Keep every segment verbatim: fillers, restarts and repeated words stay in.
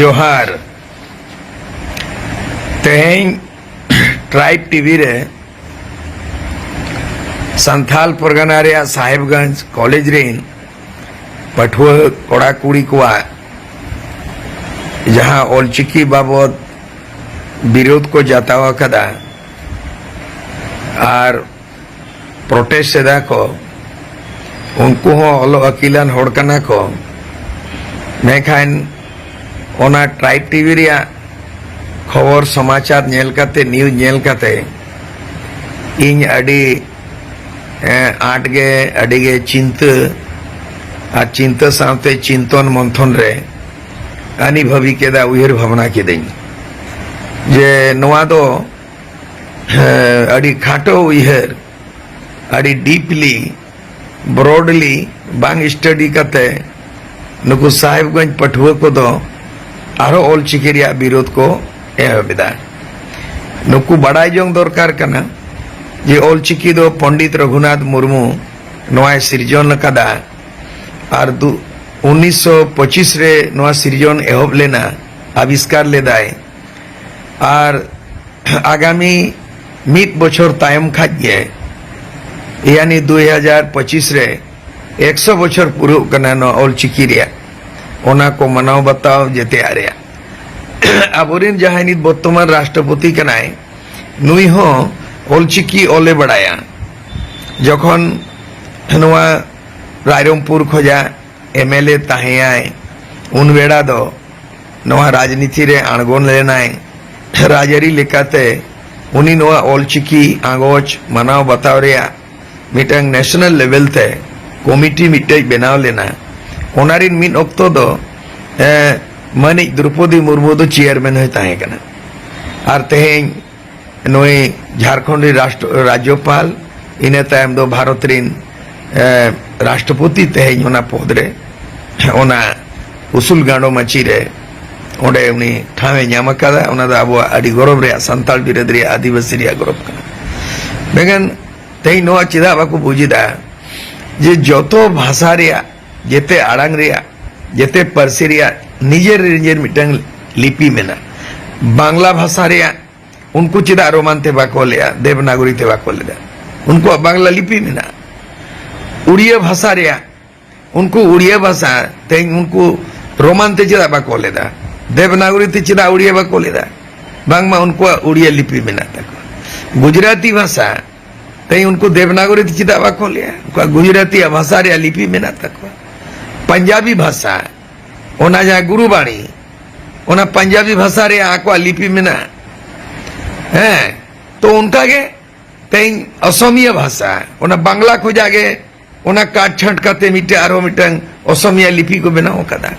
ᱡᱚᱦᱟᱨ᱾ ᱛᱮᱦᱮᱧ tribe TV ᱨᱮ ᱥᱟᱱᱛᱷᱟᱞ ᱯᱚᱨᱜᱟᱱᱟ ᱨᱮᱭᱟᱜ ᱥᱟᱦᱮᱵᱽᱜᱚᱸᱡᱽ ᱠᱚᱞᱮᱡᱽ ᱨᱤᱱ ᱯᱟᱹᱴᱷᱩᱣᱟᱹ ᱠᱚᱲᱟ ᱠᱩᱲᱤ ᱠᱚᱣᱟᱜ ᱡᱟᱦᱟᱸ ᱚᱞᱪᱤᱠᱤ ᱵᱟᱵᱚᱛ ᱵᱤᱨᱳᱫᱷ ᱠᱚ ᱡᱟᱛᱟᱣ ᱟᱠᱟᱫᱟ ᱟᱨ ᱯᱨᱚᱴᱮᱥᱴ ᱮᱫᱟ ᱠᱚ, ᱩᱱᱠᱩ ᱦᱚᱸ ᱚᱞᱚᱜ ᱟᱹᱠᱤᱞᱟᱱ ᱦᱚᱲ ᱠᱟᱱᱟ ᱠᱚ, ᱢᱮᱱᱠᱷᱟᱱ ᱚᱱᱟ ᱴᱨᱟᱭᱤᱵ ᱴᱤᱵᱷᱤ ᱨᱮᱭᱟᱜ ᱠᱷᱚᱵᱚᱨ ᱥᱚᱢᱟᱪᱟᱨ ᱧᱮᱞ ᱠᱟᱛᱮ, ᱱᱤᱭᱩᱡᱽ ᱧᱮᱞ ᱠᱟᱛᱮ ᱤᱧ ᱟᱹᱰᱤ, ᱮᱸ, ᱟᱸᱴ ᱜᱮ, ᱟᱹᱰᱤ ᱜᱮ ᱪᱤᱱᱛᱟᱹ ᱟᱨ ᱪᱤᱱᱛᱟᱹ ᱥᱟᱶᱛᱮ ᱪᱤᱱᱛᱚᱱ ᱢᱚᱱᱛᱷᱚᱱ ᱨᱮ ᱟᱹᱱᱤ ᱵᱷᱟᱹᱵᱤ ᱠᱮᱫᱟ, ᱩᱭᱦᱟᱹᱨ ᱵᱷᱟᱵᱽᱱᱟ ᱠᱤᱫᱟᱹᱧ ᱡᱮ ᱱᱚᱣᱟ ᱫᱚ, ᱮᱸ, ᱟᱹᱰᱤ ᱠᱷᱟᱴᱚ ᱩᱭᱦᱟᱹᱨ, ᱟᱹᱰᱤ ᱰᱤᱯᱞᱤ, ᱵᱨᱚᱰᱞᱤ ᱵᱟᱝ ᱥᱴᱟᱰᱤ ᱠᱟᱛᱮ ᱱᱩᱠᱩ ᱥᱟᱦᱮᱵᱽᱜᱚᱸᱡᱽ ᱯᱟᱹᱴᱷᱩᱣᱟᱹ ᱠᱚᱫᱚ ᱟᱨᱦᱚᱸ ᱚᱞᱪᱤᱠᱤ ᱨᱮᱭᱟᱜ ᱵᱤᱨᱳᱫᱷ ᱠᱚ ᱮᱦᱚᱵ ᱮᱫᱟ᱾ ᱱᱩᱠᱩ ᱵᱟᱰᱟᱭ ᱡᱚᱝ ᱫᱚᱨᱠᱟᱨ ᱠᱟᱱᱟ ᱡᱮ ᱚᱞᱪᱤᱠᱤ ᱫᱚ ᱯᱚᱱᱰᱤᱛ ᱨᱚᱜᱷᱩᱱᱟᱛᱷ ᱢᱩᱨᱢᱩ ᱱᱚᱣᱟᱭ ᱥᱤᱨᱡᱚᱱ ᱟᱠᱟᱫᱟ ᱟᱨ ᱫᱩ-, ᱩᱱᱤᱥᱥᱚ ᱯᱚᱸᱪᱤᱥ ᱨᱮ ᱱᱚᱣᱟ ᱥᱤᱨᱡᱚᱱ ᱮᱦᱚᱵ ᱞᱮᱱᱟ, ᱟᱵᱤᱥᱠᱟᱨ ᱞᱮᱫᱟᱭ᱾ ᱟᱨ ᱟᱜᱟᱢᱤ ᱢᱤᱫ ᱵᱚᱪᱷᱚᱨ ᱛᱟᱭᱚᱢ ᱠᱷᱟᱡ ᱜᱮ, ᱭᱟᱱᱤ ᱫᱩᱭ ᱦᱟᱡᱟᱨ ᱯᱚᱸᱪᱤᱥ ᱨᱮ ᱮᱠᱥᱚ ᱵᱚᱪᱷᱚᱨ ᱯᱩᱨᱟᱹᱜ ᱠᱟᱱᱟ ᱱᱚᱣᱟ ᱚᱞᱪᱤᱠᱤ ᱨᱮᱭᱟᱜ, ᱚᱱᱟ ᱠᱚ ᱢᱟᱱᱟᱣ ᱵᱟᱛᱟᱣ ᱡᱮᱛᱮᱭᱟᱜ ᱨᱮᱭᱟᱜ᱾ ᱟᱵᱚᱨᱮᱱ ᱡᱟᱦᱟᱸᱭ ᱱᱤᱛ ᱵᱚᱨᱛᱚᱢᱟᱱ ᱨᱟᱥᱴᱨᱚᱯᱚᱛᱤ ᱠᱟᱱᱟᱭ, ᱱᱩᱭ ᱦᱚᱸ ᱚᱞᱪᱤᱠᱤ ᱚᱞᱮ ᱵᱟᱲᱟᱭᱟ᱾ ᱡᱚᱠᱷᱚᱱ ᱱᱚᱣᱟ ᱨᱟᱭᱨᱚᱝᱯᱩᱨ ᱠᱷᱚᱡᱟᱜ ᱮᱢ ᱮᱞ ᱮ ᱛᱟᱦᱮᱸᱭᱟᱭ, ᱩᱱ ᱵᱮᱲᱟ ᱫᱚ ᱱᱚᱣᱟ ᱨᱟᱡᱽᱱᱤᱛᱤ ᱨᱮ ᱟᱬᱜᱚᱱ ᱞᱮᱱᱟᱭ᱾ ᱨᱟᱡᱽᱟᱹᱨᱤ ᱞᱮᱠᱟᱛᱮ ᱩᱱᱤ ᱱᱚᱣᱟ ᱚᱞᱪᱤᱠᱤ ᱟᱸᱜᱚᱪ ᱢᱟᱱᱟᱣ ᱵᱟᱛᱟᱣ ᱨᱮᱭᱟᱜ ᱢᱤᱫᱴᱟᱝ ᱱᱮᱥᱚᱱᱟᱞ ᱞᱮᱵᱮᱞ ᱛᱮ ᱠᱚᱢᱤᱴᱤ ᱢᱤᱫᱴᱮᱡ ᱵᱮᱱᱟᱣ ᱞᱮᱱᱟ᱾ ᱚᱱᱟ ᱨᱤᱱ ᱢᱤᱫ ᱚᱠᱛᱚ ᱫᱚ, ᱮ, ᱢᱟᱹᱱᱤᱡ ᱫᱨᱚᱯᱚᱫᱤ ᱢᱩᱨᱢᱩ ᱫᱚ ᱪᱮᱭᱟᱨᱢᱮᱱ ᱦᱚᱸᱭ ᱛᱟᱦᱮᱸ ᱠᱟᱱᱟ᱾ ᱟᱨ ᱛᱮᱦᱮᱧ ᱱᱩᱭ ᱡᱷᱟᱲᱠᱷᱚᱸᱰ ᱨᱤᱱ ᱨᱟᱥᱴᱨᱚ-, ᱨᱟᱡᱽᱡᱚᱯᱟᱞ, ᱤᱱᱟᱹ ᱛᱟᱭᱚᱢ ᱫᱚ ᱵᱷᱟᱨᱚᱛ ᱨᱤᱱ, ᱮ, ᱨᱟᱥᱴᱨᱚᱯᱚᱛᱤ ᱛᱮᱦᱮᱧ ᱚᱱᱟ ᱯᱚᱫᱽ ᱨᱮ, ᱚᱱᱟ ᱩᱥᱩᱞ ᱜᱟᱸᱰᱚ ᱢᱟᱹᱪᱤ ᱨᱮ ᱚᱸᱰᱮ ᱩᱱᱤ ᱴᱷᱟᱶ ᱮ ᱧᱟᱢ ᱟᱠᱟᱫᱟ᱾ ᱚᱱᱟ ᱫᱚ ᱟᱵᱚᱣᱟᱜ ᱟᱹᱰᱤ ᱜᱚᱨᱚᱵᱽ ᱨᱮᱭᱟᱜ, ᱥᱟᱱᱛᱟᱲ ᱵᱤᱨᱟᱹᱫ ᱨᱮᱭᱟᱜ, ᱟᱹᱫᱤᱵᱟᱹᱥᱤ ᱨᱮᱭᱟᱜ ᱜᱚᱨᱚᱵᱽ ᱠᱟᱱᱟ᱾ ᱢᱮᱱᱠᱷᱟᱱ ᱛᱮᱦᱮᱧ ᱱᱚᱣᱟ ᱪᱮᱫᱟᱜ ᱵᱟᱠᱚ ᱵᱩᱡᱽ ᱮᱫᱟ ᱡᱮ ᱡᱚᱛᱚ ᱵᱷᱟᱥᱟ ᱨᱮᱭᱟᱜ, ᱡᱮᱛᱮ ᱟᱲᱟᱝ ᱨᱮᱭᱟᱜ, ᱡᱮᱛᱮ ᱯᱟᱹᱨᱥᱤ ᱨᱮᱭᱟᱜ ᱱᱤᱡᱮᱨ ᱱᱤᱡᱮᱨ ᱢᱤᱫᱴᱟᱝ ᱞᱤᱯᱤ ᱢᱮᱱᱟᱜᱼᱟ᱾ ᱵᱟᱝᱞᱟ ᱵᱷᱟᱥᱟ ᱨᱮᱭᱟᱜ ᱩᱱᱠᱩ ᱪᱮᱫᱟᱜ ᱨᱳᱢᱟᱱ ᱛᱮ ᱵᱟᱠᱚ ᱚᱞᱮᱜᱼᱟ, ᱫᱮᱵᱽᱱᱟᱜᱚᱨᱤ ᱛᱮ ᱵᱟᱠᱚ ᱚᱞᱮᱫᱟ? ᱩᱱᱠᱩᱣᱟᱜ ᱵᱟᱝᱞᱟ ᱞᱤᱯᱤ ᱢᱮᱱᱟᱜᱼᱟ᱾ ᱩᱲᱤᱭᱟ ᱵᱷᱟᱥᱟ ᱨᱮᱭᱟᱜ ᱩᱱᱠᱩ ᱩᱲᱤᱭᱟ ᱵᱷᱟᱥᱟ ᱛᱮᱦᱮᱧ ᱩᱱᱠᱩ ᱨᱳᱢᱟᱱ ᱛᱮ ᱪᱮᱫᱟᱜ ᱵᱟᱠᱚ ᱚᱞᱮᱫᱟ? ᱫᱮᱵᱽᱱᱟᱜᱚᱨᱤ ᱛᱮ ᱪᱮᱫᱟᱜ ᱩᱲᱤᱭᱟ ᱵᱟᱠᱚ ᱚᱞᱮᱫᱟ? ᱵᱟᱝᱢᱟ ᱩᱱᱠᱩᱣᱟᱜ ᱩᱲᱤᱭᱟ ᱞᱤᱯᱤ ᱢᱮᱱᱟᱜ ᱛᱟᱠᱚᱣᱟ᱾ ᱜᱩᱡᱽᱨᱟᱴᱤ ᱵᱷᱟᱥᱟ ᱛᱮᱦᱮᱧ ᱩᱱᱠᱩ ᱫᱮᱵᱽᱱᱟᱜᱚᱨᱤ ᱛᱮ ᱪᱮᱫᱟᱜ ᱵᱟᱠᱚ ᱚᱞᱮᱜᱼᱟ? ᱩᱱᱠᱩᱣᱟᱜ ᱜᱩᱡᱽᱨᱟᱴᱤᱭᱟᱜ ᱵᱷᱟᱥᱟ ᱨᱮᱭᱟᱜ ᱞᱤᱯᱤ ᱢᱮᱱᱟᱜ ᱛᱟᱠᱚᱣᱟ᱾ ᱯᱟᱧᱡᱟᱵᱤ ᱵᱷᱟᱥᱟ, ᱚᱱᱟ ᱡᱟᱦᱟᱸ ᱜᱩᱨᱩᱵᱟᱬᱤ, ᱚᱱᱟ ᱯᱟᱧᱡᱟᱵᱤ ᱵᱷᱟᱥᱟ ᱨᱮᱭᱟᱜ ᱟᱠᱚᱣᱟᱜ ᱞᱤᱯᱤ ᱢᱮᱱᱟᱜᱼᱟ᱾ ᱦᱮᱸ, ᱛᱚ ᱚᱱᱠᱟ ᱜᱮ ᱛᱮᱦᱮᱧ ᱚᱥᱚᱢᱤᱭᱟ ᱵᱷᱟᱥᱟ, ᱚᱱᱟ ᱵᱟᱝᱞᱟ ᱠᱷᱚᱡᱟᱜ ᱜᱮ ᱚᱱᱟ ᱠᱟᱴ ᱪᱷᱟᱸᱴ ᱠᱟᱛᱮ ᱢᱤᱫᱴᱮᱱ ᱟᱨᱦᱚᱸ ᱢᱤᱫᱴᱟᱝ ᱚᱥᱚᱢᱤᱭᱟ ᱞᱤᱯᱤ ᱠᱚ ᱵᱮᱱᱟᱣ ᱟᱠᱟᱫᱟ᱾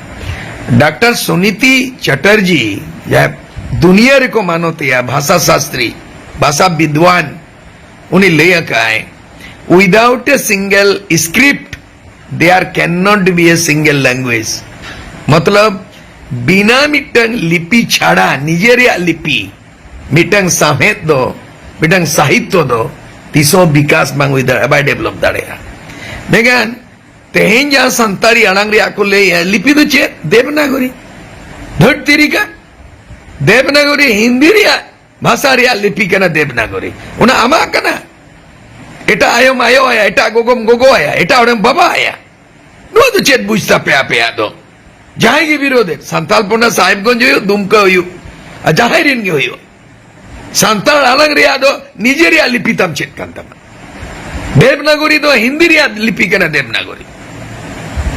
ᱰᱟᱠᱛᱟᱨ ᱥᱩᱱᱤᱛᱤ ᱪᱟᱴᱟᱨᱡᱤ, ᱡᱟᱦᱟᱸᱭ ᱫᱩᱱᱤᱭᱟᱹ ᱨᱮᱠᱚ ᱢᱟᱱᱚᱛᱮᱭᱟ ᱵᱷᱟᱥᱟ ᱥᱟᱥᱛᱨᱤ, ᱵᱷᱟᱥᱟ ᱵᱤᱫᱣᱟᱱ, ᱩᱱᱤ ᱞᱟᱹᱭ ᱟᱠᱟᱫᱟᱭ, "Without a single script, there cannot be a single language." ᱢᱚᱛᱞᱚᱵ, ᱵᱤᱱᱟ ᱢᱤᱫᱴᱟᱝ ᱞᱤᱯᱤ ᱪᱷᱟᱲᱟ, ᱱᱤᱡᱮ ᱨᱮᱭᱟᱜ ᱞᱤᱯᱤ, ᱢᱤᱫᱴᱟᱝ ᱥᱟᱶᱦᱮᱫ ᱫᱚ, ᱢᱤᱫᱴᱟᱝ ᱥᱟᱦᱤᱛᱛᱚ ᱫᱚ ᱛᱤᱥ ᱦᱚᱸ ᱵᱤᱠᱟᱥ ᱵᱟᱝ ᱦᱩᱭ ᱫᱟᱲᱮᱭᱟᱜᱼᱟ, ᱵᱟᱭ ᱰᱮᱵᱷᱞᱚᱯ ᱫᱟᱲᱮᱭᱟᱜᱼᱟ᱾ ᱢᱮᱱᱠᱷᱟᱱ ᱛᱮᱦᱮᱧ ᱡᱟᱦᱟᱸ ᱥᱟᱱᱛᱟᱲᱤ ᱟᱲᱟᱝ ᱨᱮᱭᱟᱜ ᱠᱚ ᱞᱟᱹᱭᱮᱜᱼᱟ, ᱞᱤᱯᱤ ᱫᱚ ᱪᱮᱫ? ᱫᱮᱵᱽᱱᱟᱜᱚᱨᱤ᱾ ᱫᱷᱟᱹᱨᱛᱤ ᱨᱮᱜᱟ ᱫᱮᱵᱽᱱᱟᱜᱚᱨᱤ ᱦᱤᱱᱫᱤ ᱨᱮᱭᱟᱜ ᱵᱷᱟᱥᱟ ᱨᱮᱭᱟᱜ ᱞᱤᱯᱤ ᱠᱟᱱᱟ ᱫᱮᱵᱽᱱᱟᱜᱚᱨᱤ᱾ ᱚᱱᱟ ᱟᱢᱟᱜ ᱠᱟᱱᱟ? ᱮᱴᱟᱜ ᱟᱭᱳᱢ ᱟᱭᱳ ᱟᱭᱟ, ᱮᱴᱟᱜ ᱜᱚᱜᱚᱢ ᱜᱚᱜᱚ ᱟᱭᱟ, ᱮᱴᱟᱜ ᱦᱚᱲᱮᱢ ᱵᱟᱵᱟ ᱟᱭᱟ᱾ ᱱᱚᱣᱟ ᱫᱚ ᱪᱮᱫ ᱵᱩᱡᱽ ᱛᱟᱯᱮ ᱟᱯᱮᱭᱟᱜ ᱫᱚ? ᱡᱟᱦᱟᱸᱭ ᱜᱮ ᱵᱤᱨᱳᱫᱷ ᱮᱫ, ᱥᱟᱱᱛᱟᱞ ᱯᱚᱱᱟ ᱥᱟᱦᱮᱵᱽᱜᱚᱸᱡᱽ ᱦᱩᱭᱩᱜ, ᱫᱩᱢᱠᱟ ᱦᱩᱭᱩᱜ, ᱟᱨ ᱡᱟᱦᱟᱸᱭ ᱨᱮᱱ ᱜᱮ ᱦᱩᱭᱩᱜ, ᱥᱟᱱᱛᱟᱲ ᱟᱲᱟᱝ ᱨᱮᱭᱟᱜ ᱫᱚ ᱱᱤᱡᱮ ᱨᱮᱭᱟᱜ ᱞᱤᱯᱤ ᱛᱟᱢ ᱪᱮᱫ ᱠᱟᱱ ᱛᱟᱢᱟ? ᱫᱮᱵᱽᱱᱟᱜᱚᱨᱤ ᱫᱚ ᱦᱤᱱᱫᱤ ᱨᱮᱭᱟᱜ ᱞᱤᱯᱤ ᱠᱟᱱᱟ, ᱫᱮᱵᱽᱱᱟᱜᱚᱨᱤ᱾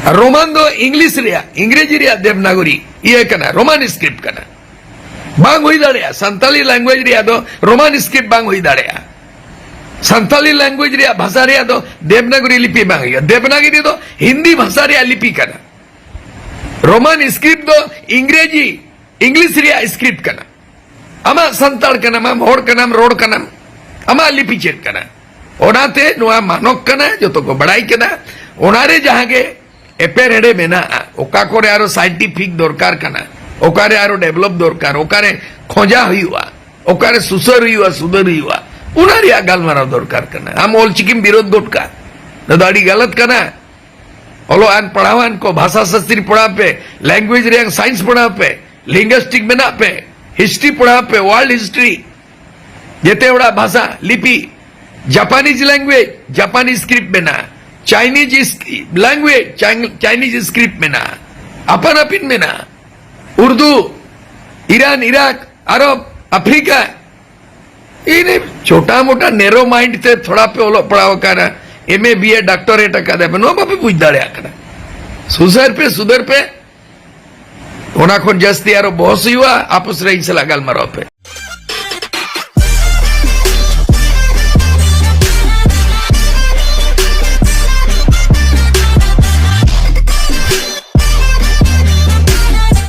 ᱟᱨ ᱨᱳᱢᱟᱱ ᱫᱚ ᱤᱝᱞᱤᱥ ᱨᱮᱭᱟᱜ, ᱤᱝᱨᱮᱡᱤ ᱨᱮᱭᱟᱜ ᱫᱮᱵᱽᱱᱟᱜᱚᱨᱤ ᱤᱭᱟᱹ ᱠᱟᱱᱟ, ᱨᱳᱢᱟᱱ ᱥᱠᱨᱤᱯᱴ ᱠᱟᱱᱟ᱾ ᱵᱟᱝ ᱦᱩᱭ ᱫᱟᱲᱮᱭᱟᱜᱼᱟ, ᱥᱟᱱᱛᱟᱞᱤ ᱞᱮᱝᱜᱩᱭᱮᱡᱽ ᱨᱮᱭᱟᱜ ᱫᱚ ᱨᱳᱢᱟᱱ ᱥᱠᱨᱤᱯᱴ ᱵᱟᱝ ᱦᱩᱭ ᱫᱟᱲᱮᱭᱟᱜᱼᱟ᱾ ᱥᱟᱱᱛᱟᱞᱤ ᱞᱮᱝᱜᱩᱭᱮᱡᱽ ᱨᱮᱭᱟᱜ ᱵᱷᱟᱥᱟ ᱨᱮᱭᱟᱜ ᱫᱚ ᱫᱮᱵᱽᱱᱟᱜᱚᱨᱤ ᱞᱤᱯᱤ ᱵᱟᱝ ᱦᱩᱭᱩᱜᱼᱟ᱾ ᱫᱮᱵᱽᱱᱟᱜᱚᱨᱤ ᱫᱚ ᱦᱤᱱᱫᱤ ᱵᱷᱟᱥᱟ ᱨᱮᱭᱟᱜ ᱞᱤᱯᱤ ᱠᱟᱱᱟ᱾ ᱨᱳᱢᱟᱱ ᱥᱠᱨᱤᱯᱴ ᱫᱚ ᱤᱝᱨᱮᱡᱤ, ᱤᱝᱞᱤᱥ ᱨᱮᱭᱟᱜ ᱥᱠᱨᱤᱯᱴ ᱠᱟᱱᱟ᱾ ᱟᱢᱟᱜ ᱥᱟᱱᱛᱟᱲ ᱠᱟᱱᱟᱢ, ᱟᱢ ᱦᱚᱲ ᱠᱟᱱᱟᱢ, ᱨᱚᱲ ᱠᱟᱱᱟᱢ, ᱟᱢᱟᱜ ᱞᱤᱯᱤ ᱪᱮᱫ ᱠᱟᱱᱟ? ᱚᱱᱟᱛᱮ ᱱᱚᱣᱟ ᱢᱟᱱᱚᱠ ᱠᱟᱱᱟ, ᱡᱚᱛᱚ ᱠᱚ ᱵᱟᱲᱟᱭ ᱠᱟᱱᱟ᱾ ᱚᱱᱟᱨᱮ ᱡᱟᱦᱟᱸ ᱜᱮ ᱮᱯᱮᱨᱦᱮᱸᱰᱮ ᱢᱮᱱᱟᱜᱼᱟ, ᱚᱠᱟ ᱠᱚᱨᱮ ᱟᱨᱚ ᱥᱟᱭᱮᱱᱴᱤᱯᱷᱤᱠ ᱫᱚᱨᱠᱟᱨ ᱠᱟᱱᱟ, ᱚᱠᱟᱨᱮ ᱟᱨᱚ ᱰᱮᱵᱷᱞᱚᱯ ᱫᱚᱨᱠᱟᱨ, ᱚᱠᱟᱨᱮ ᱠᱷᱚᱸᱡᱟ ᱦᱩᱭᱩᱜᱼᱟ, ᱚᱠᱟᱨᱮ ᱥᱩᱥᱟᱹᱨ ᱦᱩᱭᱩᱜᱼᱟ, ᱥᱩᱫᱷᱟᱹᱨ ᱦᱩᱭᱩᱜᱼᱟ, ᱚᱱᱟ ᱨᱮᱭᱟᱜ ᱜᱟᱞᱢᱟᱨᱟᱣ ᱫᱚᱨᱠᱟᱨ ᱠᱟᱱᱟ᱾ ᱟᱢ ᱚᱞᱪᱤᱠᱤᱢ ᱵᱤᱨᱳᱫᱷ ᱜᱚᱫ ᱠᱟᱜ, ᱱᱚᱣᱟ ᱫᱚ ᱟᱹᱰᱤ ᱜᱟᱞᱟᱛ ᱠᱟᱱᱟ᱾ ᱚᱞᱚᱜ ᱟᱱ ᱯᱟᱲᱦᱟᱣ ᱟᱱ ᱠᱚ, ᱵᱷᱟᱥᱟ ᱥᱟᱥᱛᱨᱤ ᱯᱟᱲᱦᱟᱣ ᱯᱮ, ᱞᱮᱝᱜᱩᱭᱮᱡᱽ ᱨᱮᱭᱟᱝ ᱥᱟᱭᱮᱱᱥ ᱯᱟᱲᱦᱟᱣ ᱯᱮ, ᱞᱤᱝᱜᱩᱭᱤᱥᱴᱤᱠ ᱢᱮᱱᱟᱜ ᱯᱮ, ᱦᱤᱥᱴᱨᱤ ᱯᱟᱲᱦᱟᱣ ᱯᱮ, ᱣᱟᱨᱞᱰ ᱦᱤᱥᱴᱨᱤ, ᱡᱮᱛᱮ ᱦᱚᱲᱟᱜ ᱵᱷᱟᱥᱟ, ᱞᱤᱯᱤ, ᱡᱟᱯᱟᱱᱤᱡᱽ ᱞᱮᱝᱜᱩᱭᱮᱡᱽ, ᱡᱟᱯᱟᱱᱤᱡᱽ ᱥᱠᱨᱤᱯᱴ ᱢᱮᱱᱟᱜᱼᱟ, ᱪᱟᱭᱱᱤᱡᱽ ᱥᱠ-, ᱞᱮᱝᱜᱩᱭᱮᱡᱽ, ᱪᱟᱭ-, ᱪᱟᱭᱱᱤᱡᱽ ᱥᱠᱨᱤᱯᱴ ᱢᱮᱱᱟᱜᱼᱟ, ᱟᱯᱟᱱ ᱟᱹᱯᱤᱱ ᱢᱮᱱᱟᱜᱼᱟ, ᱩᱨᱫᱩ, ᱤᱨᱟᱱ, ᱤᱨᱟᱠ, ᱟᱨᱚᱵ, ᱟᱯᱷᱨᱤᱠᱟ᱾ ᱤᱱᱟᱹ ᱪᱷᱳᱴᱟ ᱢᱳᱴᱟ ᱱᱮᱨᱳ ᱢᱟᱭᱤᱱᱰ ᱛᱮ ᱛᱷᱚᱲᱟ ᱯᱮ ᱚᱞᱚᱜ ᱯᱟᱲᱦᱟᱣ ᱟᱠᱟᱱᱟ, ᱮᱢ ᱮ, ᱵᱤ ᱮ, ᱰᱟᱠᱴᱚᱨᱮᱴ ᱟᱠᱟᱫᱟ ᱯᱮ, ᱱᱚᱣᱟ ᱵᱟᱯᱮ ᱵᱩᱡᱽ ᱫᱟᱲᱮᱭᱟᱜ ᱠᱟᱱᱟ᱾ ᱥᱩᱥᱟᱹᱨ ᱯᱮ, ᱥᱩᱫᱷᱟᱹᱨ ᱯᱮ᱾ ᱚᱱᱟ ᱠᱷᱚᱱ ᱡᱟᱹᱥᱛᱤ ᱟᱨᱚ ᱵᱚᱦᱚᱥ ᱦᱩᱭᱩᱜᱼᱟ, ᱟᱯᱚᱥ ᱨᱮ ᱤᱧ ᱥᱟᱞᱟᱜ ᱜᱟᱞᱢᱟᱨᱟᱣ ᱯᱮ᱾